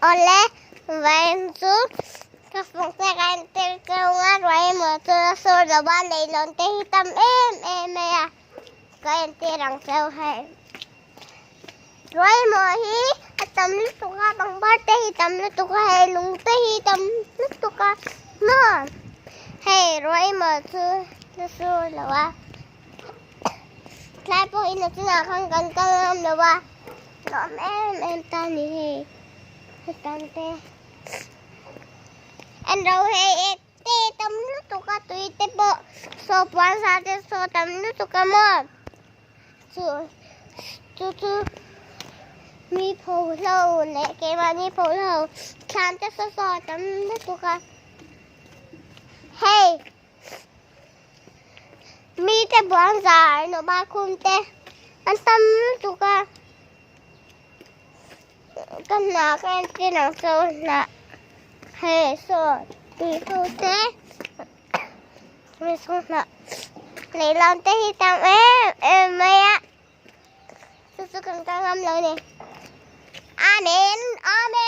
Awle, vawiin chu ka fung te ka entir cheu a, ruai emaw chu a sur lo a, leilawn te hi tam em em mai a, ka entir ang cheu hei. Ruai emaw hi a tam lutuk a, pangpar te hi tam lutuk a, hei lung te hi tam lutuk a maw, hei ruai emaw chu a sur lo a. Tlai pawh in a chungah khan kan kal ngam lo a, nuam em em ta ni hei hetan te en ro hei ek te tam lutuk a tui te pawh saw puan sa te saw tam lutuk a maw chu chu chu mi pho hlo leh keimahni pho hlo thlan te saw saw tam lutuk a hei. Mite buang zar nupa khum te an tam lutuk a ka hna ka entir ang saw hnah hei saw tui ho te mi saw hnah lehlam te hi tam em em mai a chu chu kan kal ngam lo ni amen amen.